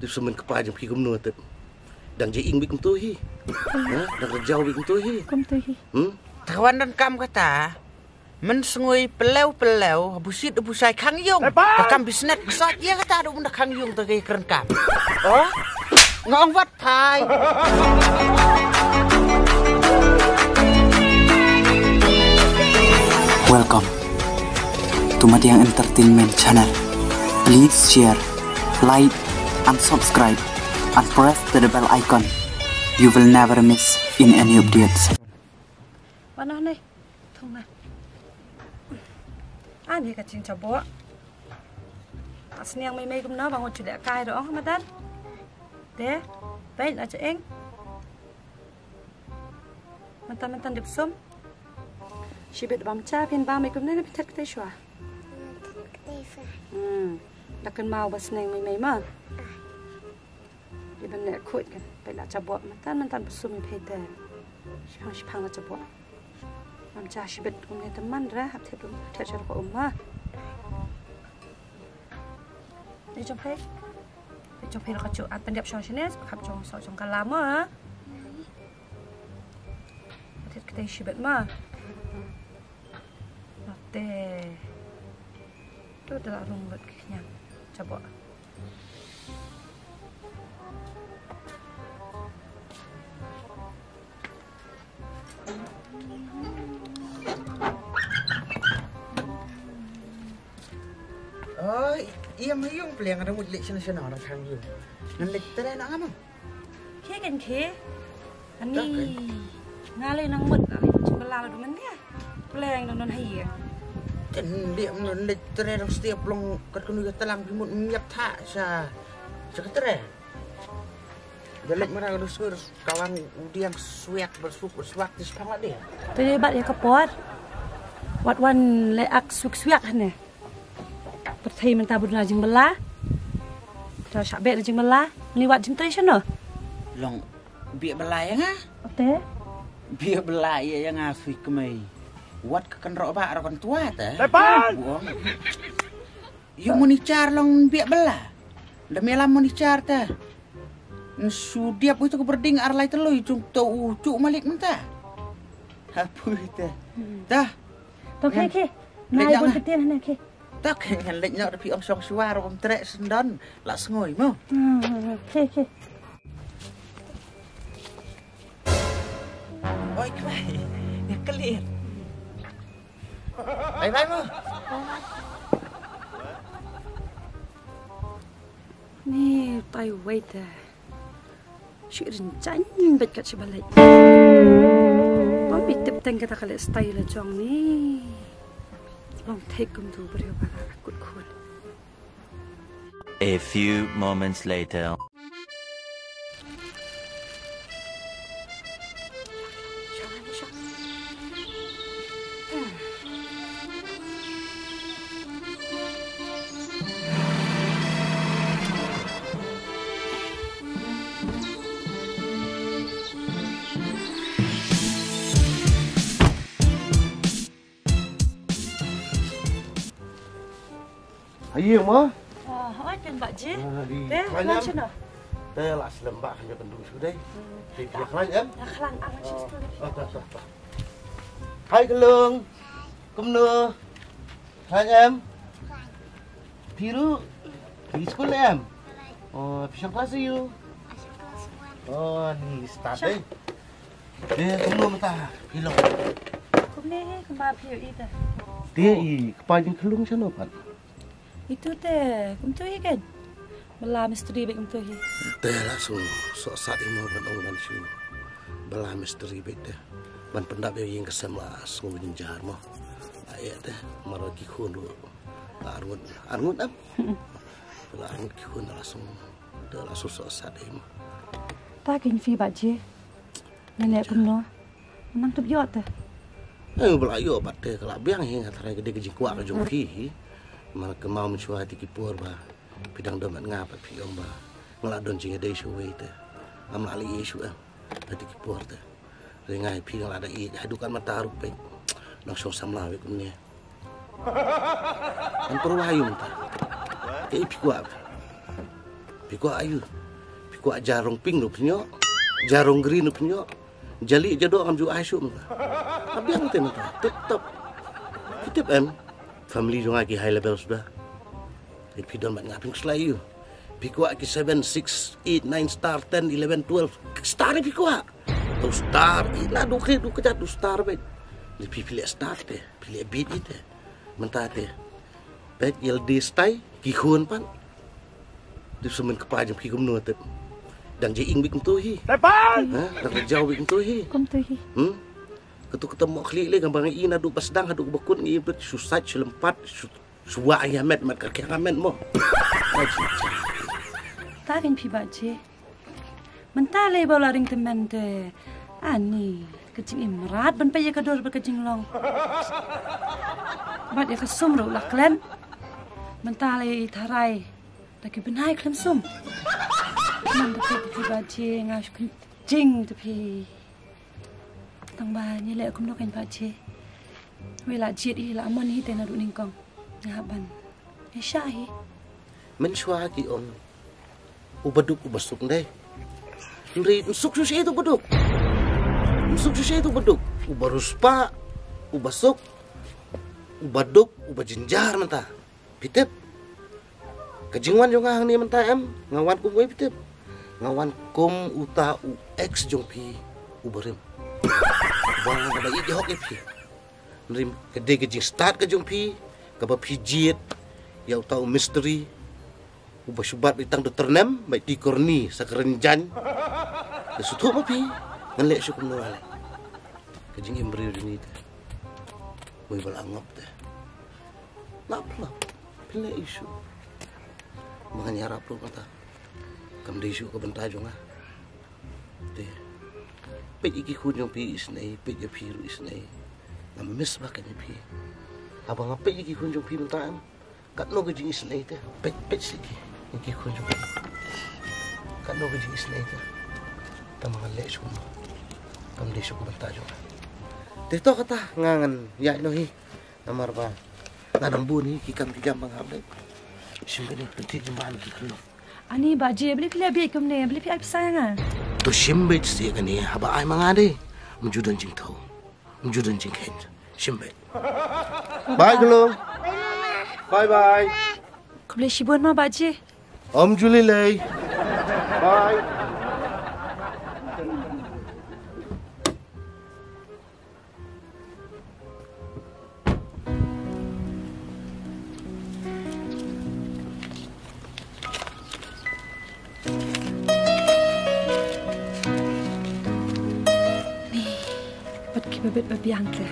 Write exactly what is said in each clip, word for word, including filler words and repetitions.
Sum men kpa jong phi kumno te. Dang je ing bik kumto hi. Ha? Dang jaw bik kumto hi. Kumto hi. Hmm? Thawan don kam kata. Men sngui pelew pelew, busit busai khang yung. Ka kam bisnet ksot ïa kata du mun da khang yung te ka kren kam. Oh? Ngong wat thai. Welcome to Madiang Entertainment Channel. Please share, like, and subscribe, and press the bell icon. You will never miss in any updates. Wan noh ne. Thong na. Ani ka jingjaboh. Sniang mei mei kumno ba ngut ju leh kai da ong madan. Te. Peit na cha eng. Mynta mynta dep sum. Shibit bam cha phin bam mei kumne ne phin thet ktei shwa. Hmm. Da kynmaw ba sniang mei mei ma. Iban ne khuid kan. Peit la jaboh mynta mynta ba sum ïa phi te. Shipang shipang la jaboh. Bam cha shibit kumne te man ra hap thet um thet shar ko um ma. Ni jong phi. Ni jong phi la ka chu at pendep shong shine khap jong so jong ka lama. Tet kete shibet ma. Nate. Tu da la rung lut ki knyang. Jaboh. Oh, ïa ma yung pliang ada mut lek shana shana orang khang yung. Ngan lek tere na ngam. Khie kan khie. Ani. Nga lei nang mut, nga lei jingkylla la du ngan nia. Pleng don don hai ïa. Kan dia mut leit tre dang stia plong kat kanu ka talang phi mut miap tha sha sha ka tre. Da leit mara ka dusur kawan u diang swiak bersuk berswak di sepang la dia. Te bat ïa ka por. Wat wan leh ak swiak swiak hane. Pyrthei mynta bun la jingbylla. Te shah beh la jingbylla. Ngi wat jingtrei shano? Long beh bylla ïa nga. Ote? Beh bylla ïa ïa nga sui kmei. Wat ka kan roh ba ro kan tua te. Tepan! Buong. Yu monichar long beh bylla. Da mela monichar te. Nsu diap itu ke berding ar lai telui cung to u cu malik mynta. Hapui te. Dah. To khie khie. Nai bun ketin hane khie. Tak ngan leit noh da phi ong shong shuwa ro bam treh sendon la sngoi mo. Khie khie. Oi kwai. Ïa kelir. Bye bye mo. Ni tai wei te. Shi rin jan bet kat shi balai. Ba mi tip teng kata kale style la jong ni. Long take kum tu beri ba kut khun. A few moments later. Ayo ma. Ah, oi kan ba je. Te, klan shano? Te la slem ba kan je pendu shu dei. Te dia klan em? Ya klan angan shi stu dei. Oh, ta ta ta. Hai Kelung. Kumno? Klan em? Piru. Di school em? Oh, pishang kelas ayu. Oh, ni start dei. Te kumno mynta phi long? Kumne hi kumba phi ïohi te. Te i kpa jingkhlung shano pat? Itu te kumto hi kan. Bala mistri bek kumto hi. Te la shu sohsat i mo ban ong ban shu. Bala mistri bek te. Ban pyndap ïa ïing ka sem la shu jynjar mo. Ai te maro ki khun ru. Arngut arngut am. La arngut ki khun la shu. Te la shu sohsat i mo. Ta kin phi ba je. Nane kumno. Nang tup ïoh te. Eh, ba la ïoh bad te ka la biang hi nga tharai ka dei ka jingkwah ka jong phi hi. Mar ka mau mynshuwa te ki por ba phi dang don bad nga bad phi ong ba nga la don jingïadei shuwei te. Ngam lah leh ïa shuh em. Te ki por te. Ri ngai phi nga la da ïeit haduh kan mynta ruh peit. Nang shong samla wei kumne. Ngan pyrwa ïa mynta. Te phi kwah. Phi kwah aiu? Phi kwah jarong pink ruh phin ïoh, jarong green ruh phin ïoh. Jali jadoh ngam ju ai shuh mynta. Ka biang te mynta. Tip top. Phi tip em? Family jong nga ki high levels ba. Phi don bad nga phin khuslai aiu? Phi kwah ki seven, six, eight, nine star, ten, eleven, twelve star phi kwah? To star i na du kri du kjat du star bet. Ni phi phi leh star te, phi leh bit i te. Mynta te. Bet yel di stai ki khun pan. Dip sumen kpa jong phi kumno tip. Dang je ing bik kumto hi. Tepan! Ha? Dang je jaw bik kumto hi. Kumto hi. Hmm? Katu kata mo khli le gamba ngi na du bas dang hadu bakut ngi bet susat selempat su-, suwa ya met mat ka kya met mo. Ta kin phi ba je. Mynta le ba la ring temen te. Ani ka jingim rat ban pei ya ka dor ba ka jinglong. Bat ya ka sum ru la klen. Mynta le i tharai. Da ki bnai khlem sum. Man da phi phi ba je nga shu kynjing da phi. Tang ba ngi leh kumno kan ba je. Wei la jied i la mon hi te na du nyngkong. Nga ban. Ngi sha hi. Mynshuwa ki ong. U baduk u basuk ndai. Nri nsuk shu shi tu baduk. Nsuk shu shi tu baduk. U baruspa. U basuk. U baduk. U bajinjar mynta. Phi tip. Ka jingwan jong nga hangne mynta em, nga wan kum wei phi tip. Nga wan kum uta u ex jong phi u barim. Ba nga ba i jok ïa phi. Nrim ka dei ka jingstad ka jong phi, kaba phi jied ïa uta u mistri. U ba shubat ba i tang da ternem, ba i ti korni sa kren jan. Da suthu ma phi, ngan leh shu kumno leh. Ka jingim briew jong ngi te. Wei ba la ngop te. Lap lap. Phin leh issue. Ba ngan ïarap ruh kata. Kam dei shuh ka bynta jong nga. Te. Peit ïa ki khun jong phi isynei, peit ïa phi ruh isynei. Nga miss ba kane phi. Haba nga peit ïa ki khun jong phi mynta em. Katno ka jingisynei te. Peit, peit siki. Ïa ki khun jong phi. Katno ka jingisynei te. Tang ba ngan leh shuh. Kam dei shuh ka bynta jong nga. Te to kata nga ngan ïaid noh hi. Namar ba nga dang bun hi ki kam ki jam ba nga hap leh. Shim kane pynthik jumban ki khlong. Ani ba je beli phi leh bieit kumne, beli phi ai pisa ïa nga. To shim beit sih kane haba ai ma nga de. Ym ju don jingthaw. Ym ju don jingkheiñ. Shim beit. Bye khlong. Bye bye. Khublei shibun ma ba je. Ym ju lei lei. Bye. Ni, bad kiba bit ba biang te.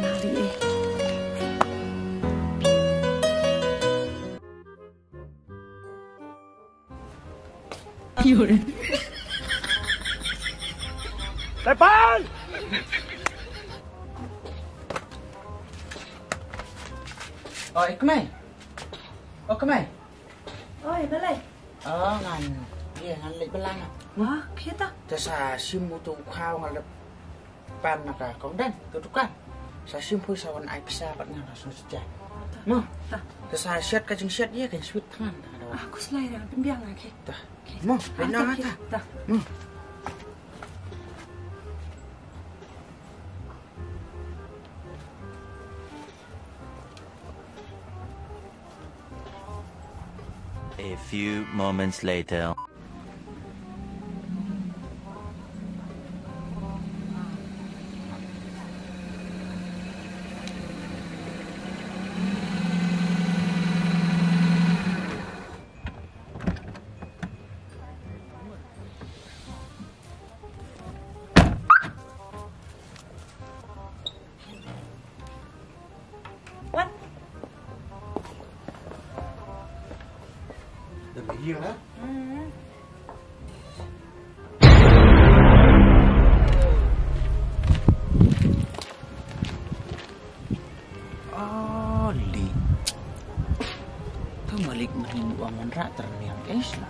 Nari eh. Tepan! Oi, kmai. Oh, kmai. Oi, balei? Oh, ngan. Ye, ngan leit balang. Wah, kita. Te sa sim utu khaw ngan leit pan na ka kong dan ka dukan. Sa sim pui sa wan ai pisa bad ngan sa sejak. Mo. Ta. Te sa shet ka jingshet ye ka sweet thangan. Ah, khuslai da pynbiang lagi. Ta. Mo, pynbiang ta. Ta. Mo. A few moments later. Wan. Dah bagi dah. Hmm. Ali. Tu malik mani nuang ngan rak terniang, eh, sila.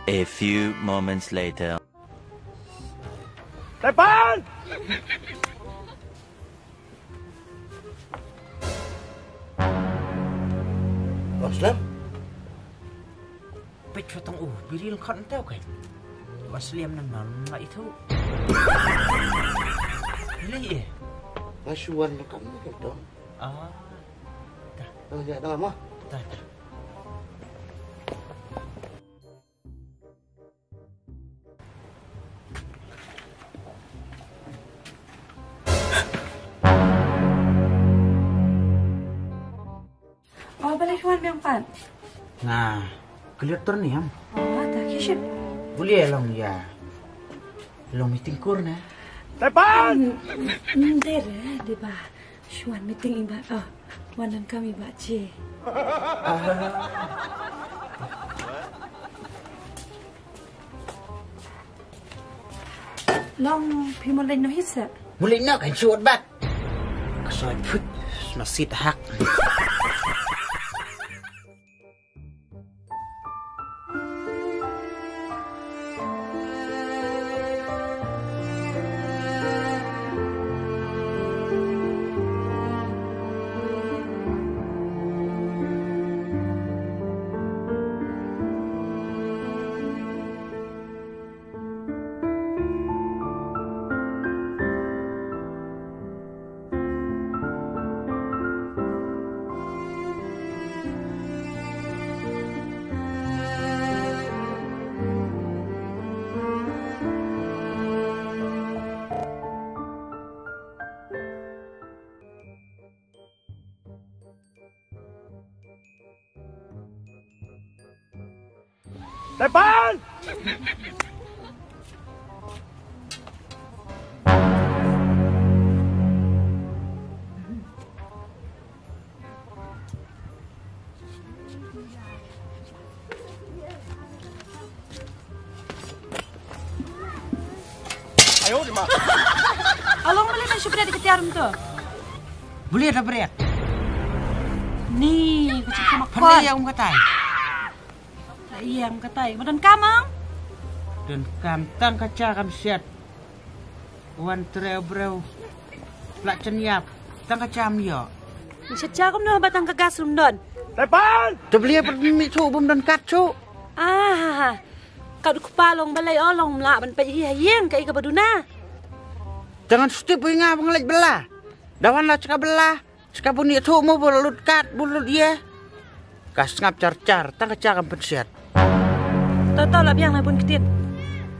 A few moments later. Tepan! Aslam? Peit shuwa tang u, biri lengkhat nteu kan. Wa sliam nan nan la itu. Lei eh. Nga shuwan na kam ni kan tong. Ah. Dah. Tong ja dah mah. Dah, dah. Oh, balei shuwan biang pat? Nga kylliat tur ni am. Oh, ta ki shit. Buli long ya. Long meeting kur na. Tepan! Nder de ba. Shuwan meeting i ba. Oh, wan nang kami ba che. Long phi mo leit noh hi sa. Mo leit noh kan shuh bat. Ka soi phut sma sit hak. Tepan! Along beli man shubret ke tiar tu. Beli ada bret. Ni, kecil sama kwan. Pernah ya um katai. Iya, um katai. Madan kamang. Dan kam tang kacha kam siat. Wan treu breu. Plak chen yap. Tang ka cham yo. Shet cha kumno ba tang ka gas rum don. Tepan! Te blia pat mi chu bum don kat chu. Ah, ha, ha. Kat kpa long balei o long mla ban peit hi ha ïing ka i ka baduna. Jangan sutip wi nga bang lek bela. Dawan la chka bela. Chka bun ïa thu mo bul lut kat bul lut ye. Ka sngap char char tang ka cha kam pensiat. Tata la biang na bun ktit.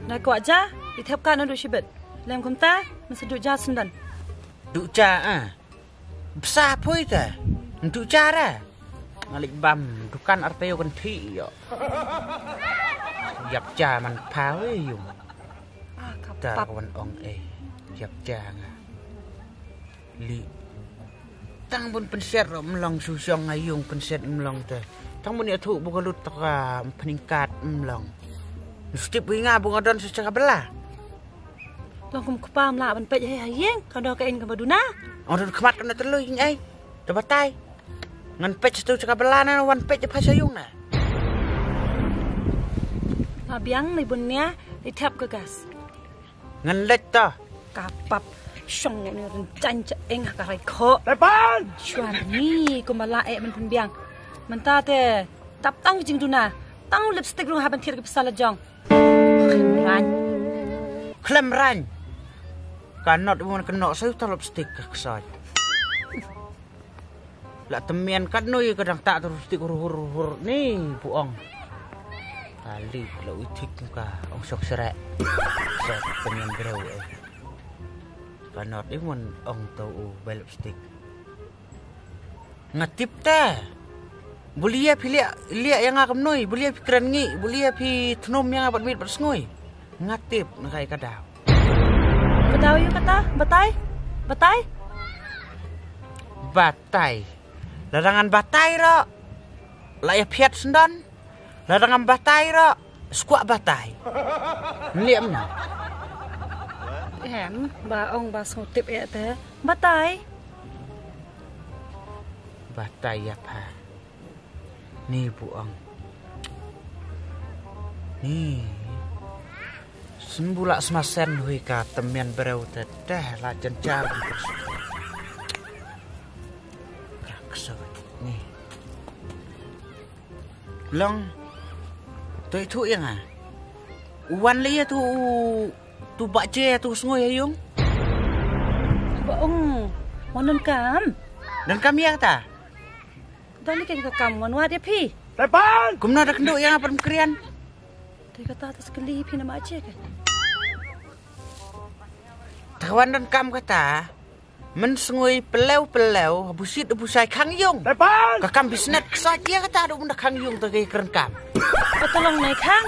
Na kwah ja, i thep ka na du shibit. Lem kumta, masa du ja sendan. Du ja ah. Bsa phui ta. Du ja ra. Ngalik bam dukan arteo kan thi yo. Yap ja man pha we yung. Ah, ka pap. Tar wan ong eh. Yap ja nga. Li. Tang bun pensiat ro mlong su siong nga yung pensiat mlong te. Tang bun ïa thu bu ka lut ta ka pyningkat mlong. Stip wi nga bu nga don sa chaka bela. Long kum kpa mla ban peit hai hai yeng ka do ka in ka baduna. Ong don khmat ka na telu yeng ai. Te batai. Ngan peit sa tu chaka bela na wan peit pa sa yung na. La biang ni bun nia di thep ka gas. Ngan leit ta. Ka pap shong ne ren jan cha eng ha ka rai kho. Tepan! Shwan ni kumba la eh man pun biang. Mynta te tap tang jing duna. Tang lipstick rung ha ban thier ka pisa la jong. Khlem rang. Khlem rang. Ka not won ka nok sa ta lipstick ka ksai. La temian kat nui ka dang tak terus tik hur hur hur ni pu ong. Kali la utik ka ong sok sere. Sok temian breu eh. Ka not i mon ong tau u bai lipstick. Nga tip ta. Bulia phi lia lia yang ngam nui, bulia phi kren ngi, bulia phi thnum yang abat mit bat sngui. Nga tip na kai ka daw. Ka daw yu kata, batai? Batai? Batai. Lada ngan batai ro. La ïa phiat sendon. Lada ngam batai ro. Skwak batai. Nliam na. Em, ba ong ba sngutip ïa te. Batai. Batai ïa pha. Ni bu ong. Ni. Symbola smasen hui ka tymmen breu te teh la jynjar. Ni. Long. Toi thu ïa nga. Wan lei ïa tu, tu ba je tu sngui ha ïung. Ba ong, wan donkam. Donkam ïa kata. Don ni ken ka kam wan wad ïa phi. Kumno da kynduh ïa nga pyrkhat. Te kata ta skali phi na ma je ke. Te wan donkam kata. Mynsngui pelew pelew, ha busit ha busai khang ïung. Ka kam bisnet ksa ïa kata da um da khang ïung te ka kren kam. Ka tolong nai khang.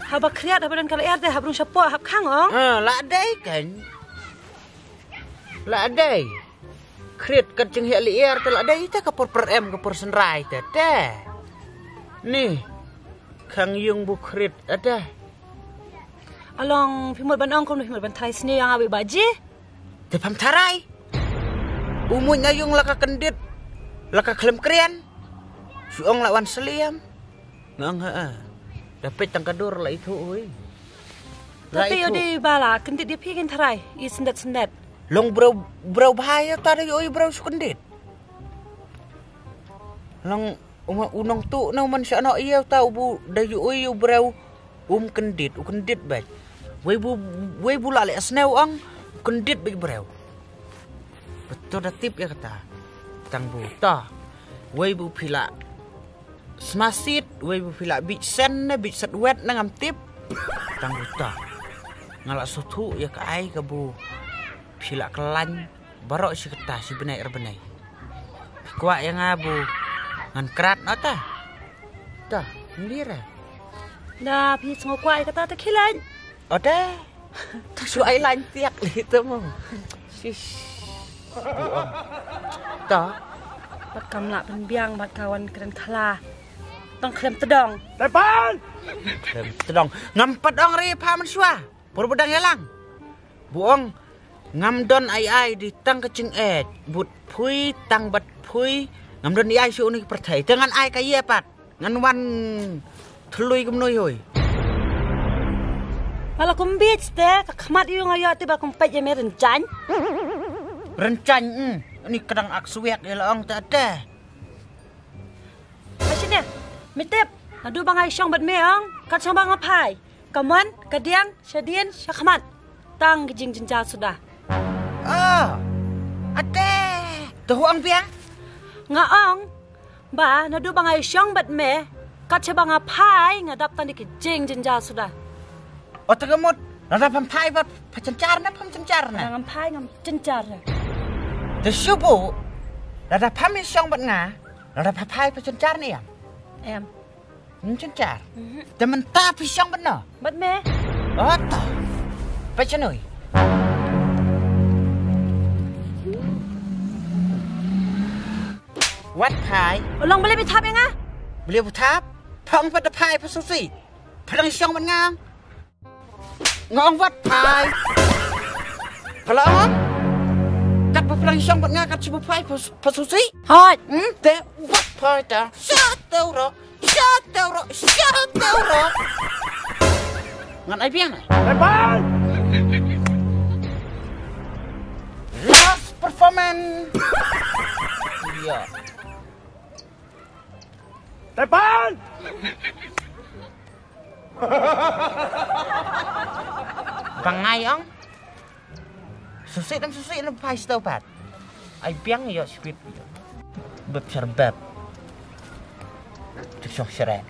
Haba khriat haba don ka lyer te haba rung shapoh hap khang ong. Eh, la dei kan. La dei. Khriat ka jinghiah lyer te la dei te ka por per em ka por synrai te te. Ni. Khang ïung bu khriat ate. Along phi mut ban ong kum phi mut ban tharai sniew ïa nga wei ba ji. Te pham tharai. U muid na ïung la ka kyndit. La ka khlem krian. Shu ong la wan sliam. Nga ong ha. Da peit tang ka dur la ithuh ui. La ithuh. Te ïoh di ba la kyndit ïa phi kin tharai. I syndet syndet. Long breu breu bha ïa ta da ïoh ui breu shu kyndit. Long u nongtuh na u man sha noh ïa ta u bu da ïoh ui u breu. Um kyndit, u kyndit bad. Wei bu, wei bu la leh sniew ong, u kyndit bad breu. Betul da tip ïa kata. Tang bu ta. Wei bu phi la smasit, wei bu phi la bit sen ne bit set wet ne ngam tip. Tang bu ta. Nga la suthu ïa ka ai ka bu phi la klan. Baroh shi katta shi bnai ar bnai. Kwah ïa nga bu ngan krat na ta. Ta, ngira. Da phi sngew kwah ïa kata ta khilai. Ota. Ta shu ai lain tiak li tu mo. Shish. Bu ong. Ta. Bat kam lah pynbiang bat kawan kren khala. Tang khlem tedong. Tepan. Khlem tedong. Ngam pat ong ri pha man shwa. Por budang ïa lang. Bu ong. Ngam don ai ai di tang ka jingeh. But phui tang bat phui. Ngam don ai shu ni pyrthai. Te ngan ai ka ïa pat. Ngan wan thlui kumno ïoi. Ala kum bit te ka khmat ïu nga ïa te ba kum pet ïa me renchang. Renchang. Ni kadang ak suwek ïa la ong te te. Ashinia, me tip, naduh ba nga ïashong bad me ong, kat shong ba nga phai. Ka mon, ka diang, sha dien, sha khmat. Tang ka jingjynjar suda. Ah, ate. Te hu ong biang? Nga ong, ba naduh ba nga ïashong bad me, kat shong ba nga phai, nga dap tang di ka jingjynjar suda. Ota ka mut, lada pham phai ba pha jynjar na, pham jynjar na. Ngam phai, ngam jynjar na. Te shu bu, lada pham ïashong bad nga, Lada pha phai pha jynjar ne em? Em. Ym jynjar. Mhm. Te mynta phi shong bad no? Bad me. Ota. Pha jynjar. Wat phai. Long bele mi thap ïa nga. Bele bu thap. Pha ong pat da phai pha susi. Pha dang shong bad nga. Nga ong wat phai. Pha la ong. Kat ba pha dang shong bad nga kat shu phai pha, pha susi. Hoi. Hmm, te wat phai ta. Sha tau ro. Sha tau ro. Sha tau ro. Ngan ai biang na. Bye bye. Last performance. Iya. Tepan. Pangai ong. Susi dan susi lu phai stau pat. Ai biang yo sweet. Beb serbeb. Cuk sok sere.